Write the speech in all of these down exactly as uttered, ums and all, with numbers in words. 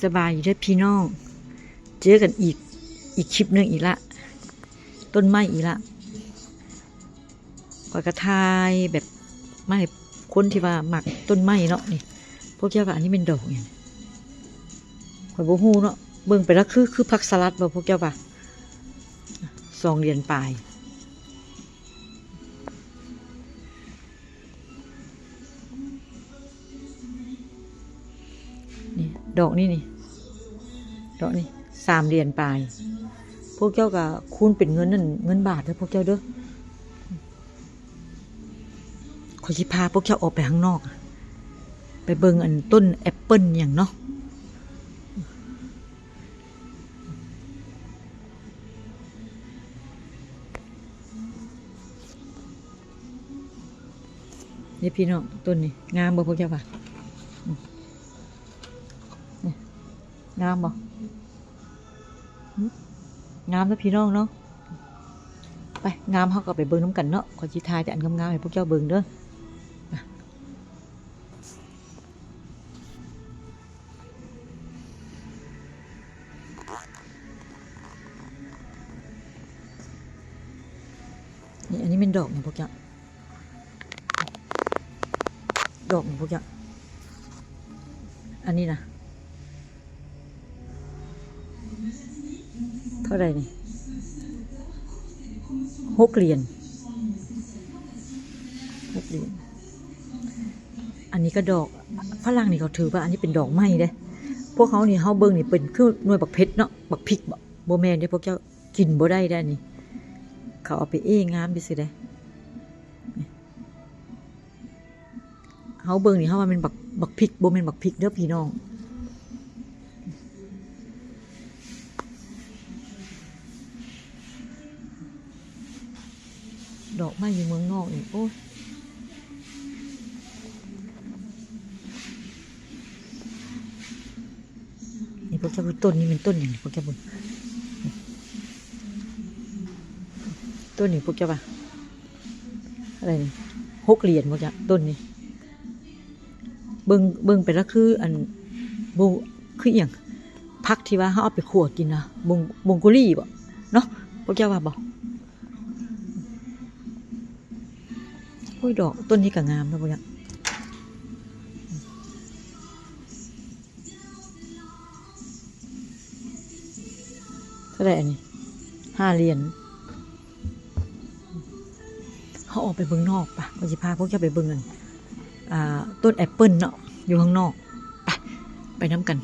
สบายดีเด้อพี่น้อง เจอกันอีก อีกคลิปหนึ่งอีกละ ต้นไม้อีกละ ข้อยก็ถ่ายแบบมาให้คนที่ว่ามักต้นไม้เนาะนี่ พวกเจ้าว่าอันนี้เป็นดอกหยัง ข้อยบ่ฮู้เนาะ เบิ่งไปแล้วคือ คือผักสลัดบ่พวกเจ้าว่า สองเหรียญปลาย นี่ ดอกนี่นี่ ดอกนี่ สามเหรียญปลาย พวกเจ้าก็คูณเป็นเงินนั่น เงินบาทเด้อพวกเจ้าเด้อ ข้อยสิพาพวกเจ้าออกไปข้างนอกอะ ไปเบิ่งอันต้นแอปเปิลหยังเนาะ นี่พี่น้อง ต้นนี้ งามบ่พวกเจ้าว่า อืม นี่ งามบ่ อืม งามเนาะพี่น้องเนาะ ไป งามเฮาก็ไปเบิ่งนำกันเนาะ ข้อยสิถ่ายแต่อันงามๆให้พวกเจ้าเบิ่งเด้อ นี่ อันนี้เป็นดอกเนี่ยพวกเจ้า ดอกเนี่ยพวกเจ้า อันนี้นะ เท่าไหร่นี่ หกเหรียญ หกเหรียญ อันนี้ก็ดอก ฝรั่งนี่เขาถือว่าอันนี้เป็นดอกไม้เด้ พวกเขานี่ เฮาเบิ่งนี่เป็นคือหน่วยบักเผ็ดเนาะ บักพริกบ่ บ่แม่นเด้ พวกเจ้ากินบ่ได้เด้อันนี้ เขาเอาไปเอ้งามซื่อๆเด้ เฮาเบิ่งนี่ เฮาว่าแม่นบัก บักพริก บ่แม่นบักพริกเด้อพี่น้อง ดอกไม้อยู่เมืองนอกนี่ โอ้ย นี่พวกเจ้าคือต้นนี้เป็นต้นหยัง พวกเจ้าเบิ่ง ต้นนี้พวกเจ้าว่า อะไรนี่ หกเหรียญพวกเจ้า ต้นนี้ เบิ่ง เบิ่งไปแล้วคืออัน บง คืออีหยัง ผักที่ว่าเขาเอาไปคั่วกินนะ บง บงโกลีบ่ เนาะ พวกเจ้าว่าบ่ โอ้ย ดอกต้นนี้ก็งามนะพวกเนี้ย เท่าไหร่อันนี้ ห้าเหรียญ เขาออกไปเบิ่งนอกปะ ก็สิพาพวกเจ้าไปเบิ่งกัน อ่า ต้นแอปเปิลเนาะ อยู่ข้างนอก ไป ไปนำกัน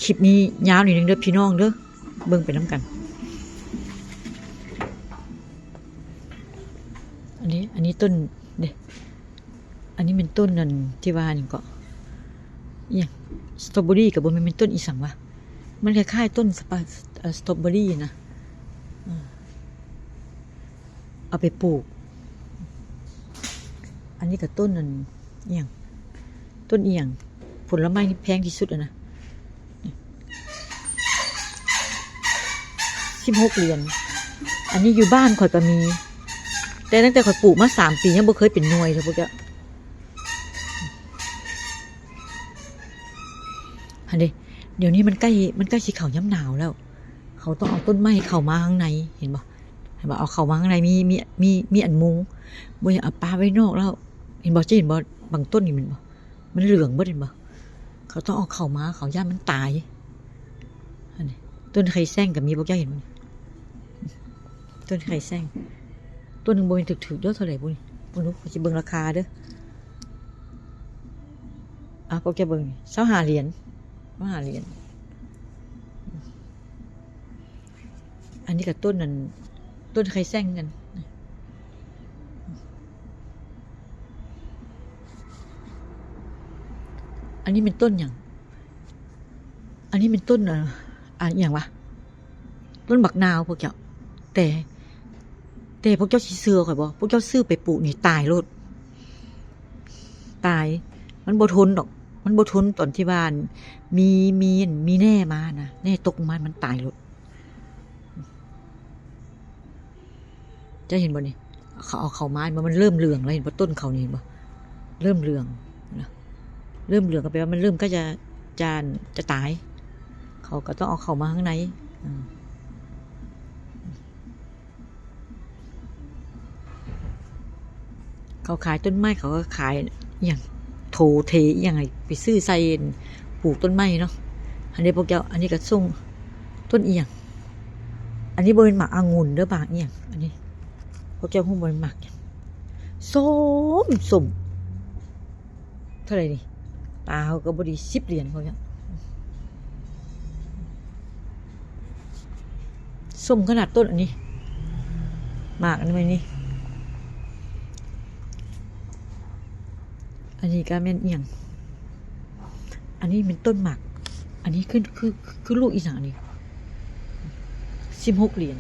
คลิปนี้ยาวนิดนึงเด้อพี่น้องเด้อ เบิ่งไปนำกัน อันนี้ อันนี้ต้นเด้ อันนี้เป็นต้นนั่นที่ว่านี่ก็ อีหยัง สตรอเบอรี่ก็บ่แม่น เป็นต้นอีสังวะ มันคล้ายๆต้นสปา เอ่อ สตรอเบอรี่นะ เออ เอาไปปลูก อันนี้ก็ต้นนั่น อีหยัง ต้นอีหยัง ผลไม้ที่แพงที่สุดอะนะ สิบหกเหรียญ อันนี้อยู่บ้านข่อยก็มี แต่ตั้งแต่ข่อยปลูกมาสามปียังบ่เคยเป็นหน่วยเลยพวกเจ้า หั้นเด้ เดี๋ยวนี้มันใกล้ มันใกล้สิเข้ายามหนาวแล้ว เขาต้องเอาต้นไม้เข้ามาข้างใน เห็นบ่ เห็นบ่ เอาเข้ามาข้างใน มี มี มี มีอันมุง บ่อยากเอาปะไว้นอกแล้ว เห็นบ่ จะเห็นบ่ บางต้นนี่แม่นบ่ มันเหลืองเบิด เห็นบ่ เขาต้องเอาเข้ามา เขาย้านมันตาย อันนี้ ต้นไคแซงก็มี พวกเจ้าเห็นบ่ ต้นไคแซง ต้นหนึ่งบ่แม่นถืกๆเด้อ เท่าไหร่บุนี่ บ่รู้ ข้อยสิเบิ่งราคาเด้อ อ่ะ พวกเจ้าเบิ่ง ซาวห้าเหรียญ ซาวห้าเหรียญ อันนี้ก็ต้นนั่น ต้นไคแซงกัน อันนี้เป็นต้นหยัง อันนี้เป็นต้น เอ่อ อ่ะ อหย่างวะ ต้นบักนาวพวกเจ้า แต่ แต่พวกเจ้าสิเชื่อข่อยบ่ พวกเจ้าซื้อไปปลูกนี่ตายโลด ตาย มันบ่ทนดอก มันบ่ทนตอนที่ว่า มี มี มีแหน่มานะ แหน่ตกมา มันตายโลด จะเห็นบ่นี่ เขาเอาเข้ามา มัน มันเริ่มเหลืองแล้ว เห็นบ่ ต้นเขานี่ เห็นบ่ เริ่มเหลืองนะ เริ่มเหลืองก็แปลว่ามันเริ่มก็จะ จะ จะตาย เขาก็ต้องเอาเข้ามาข้างใน อืม เขาขายต้นไม้ เขาก็ขายอหย่าง โถเถอหย่าง ให้ไปซื้อใส่ปลูกต้นไม้เนาะ อันนี้พวกเจ้า อันนี้ก็ส่งต้นอหย่าง อันนี้บ่เป็นหมากองุ่นเด้อ หมากอหย่าง อันนี้ พวกเจ้าฮู้บ่เป็นหมากหยัง ส้ม ส้ม เท่าไหร่นี่ ตาเขาก็บ่ดี สิบเหรียญพวกเนี้ย ส้มขนาดต้นอันนี้ หมากอันนี้นี่ อันนี้ก็แม่นอหย่าง อันนี้เป็นต้นหมาก อันนี้คือ คือ คือลูกอีหยังอันนี้ สิบหกเหรียญ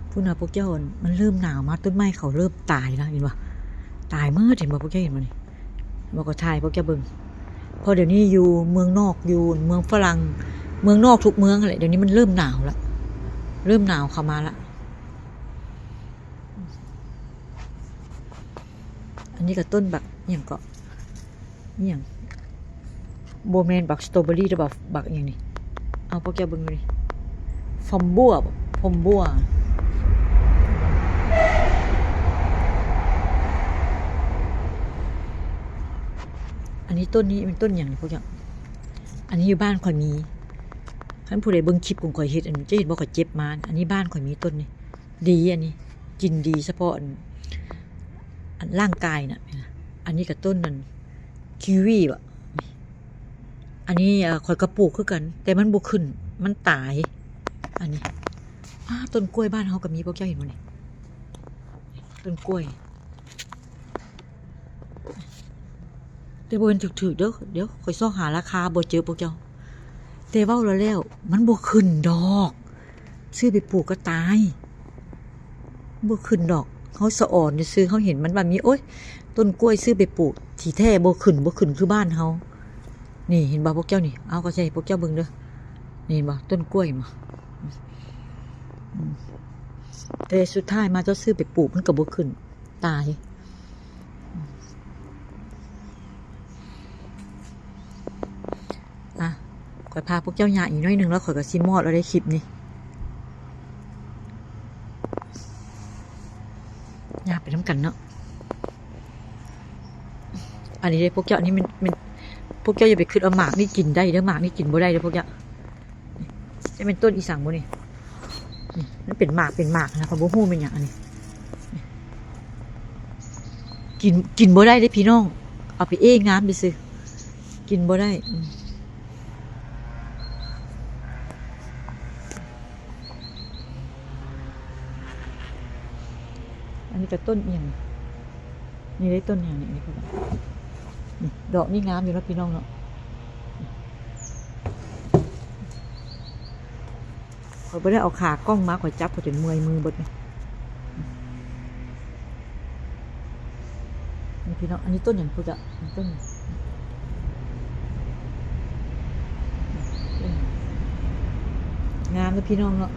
พู้นนะพวกเจ้า มันเริ่มหนาวมา ต้นไม้เขาเริ่มตายแล้ว เห็นบ่ ตายเมิด เห็นบ่ พวกเจ้าเห็นบ่นี่ บอกก็ถ่ายพวกเจ้าเบิ่ง เพราะเดี๋ยวนี้อยู่เมืองนอก อยู่เมืองฝรั่ง เมืองนอกทุกเมืองแหละ เดี๋ยวนี้มันเริ่มหนาวละ เริ่มหนาวเข้ามาละ อันนี้ก็ต้นบักอหย่างเกาะ อหย่าง บ่แม่นบักสตรอเบอรี่ หรือบัก บักอหย่างนี่ เอาพวกแกเบิ่งดูดิ ฟอมบัวบ่ ฟอมบัว อันนี้ต้นนี้เป็นต้นอย่างนี้พวกเจ้า อันนี้อยู่บ้านข่อยมี คันผู้ใดเบิ่งคลิปของข่อยเฮ็ด อันนี้จะเห็นว่าข่อยเก็บมา อันนี้บ้านข่อยมีต้นนี้ ดีอันนี้ กินดีเฉพาะอัน อันร่างกายน่ะ อันนี้กับต้นนั้น กีวีบ่ อันนี้ เอ่อ ข่อยก็ปลูกคือกัน แต่มันบ่ขึ้น มันตาย อันนี้ อ้า ต้นกล้วยบ้านเฮาก็มี พวกเจ้าเห็นบ่นี่ ต้นกล้วย แต่บ่แม่นถืกๆเด้อ เดี๋ยวข่อยซอกหาราคาบ่เจอพวกเจ้า แต่เว้าแล้วแล้ว มันบ่ขึ้นดอก ซื้อไปปลูกก็ตาย บ่ขึ้นดอก เฮาสะออนซื่อ เฮาเห็นมันว่ามี โอ๊ย ต้นกล้วยซื้อไปปลูก ที่แท้บ่ขึ้น บ่ขึ้นคือบ้านเฮา นี่เห็นบ่พวกเจ้านี่ เอาก็ใช่พวกเจ้าเบิ่งเด้อ นี่เห็นบ่ ต้นกล้วยบ่ อืม แต่สุดท้ายมาเจ้าซื้อไปปลูกมันก็บ่ขึ้น ตาย อ่ะ ข่อยพาพวกเจ้าย่างอีกหน่อยหนึ่งแล้วข่อยก็สิมอดแล้วได้คลิปนี้ ย่างไปนำกันเนาะ อันนี้เด้พวกเจ้า อันนี้มัน มัน พวกเจ้าอย่าไปคิดเอาหมากนี่กินได้เด้อ หมากนี่กินบ่ได้เด้อพวกเจ้า จะเป็นต้นอีสังบ่นี่ นี่ มันเป็นหมาก เป็นหมากนะ เขาบ่ฮู้เป็นหยังอันนี้ กิน กินบ่ได้เด้พี่น้อง เอาไปเอ้งามไปซื้อ กินบ่ได้ อืม อันนี้ก็ต้นอีหยัง นี่ได้ต้นอีหยังนี่ อันนี้ก็ได้ นี่ ดอกนี่งามอยู่แล้วพี่น้องเนาะ ข่อยบ่ได้เอาขากล้องมา ข่อยจับข่อยจนเมื่อยมือเบิดนี่ นี่พี่น้อง อันนี้ต้นหยังพุ้นจ้ะ อันนี้ต้นหยัง งามเลยพี่น้องเนาะ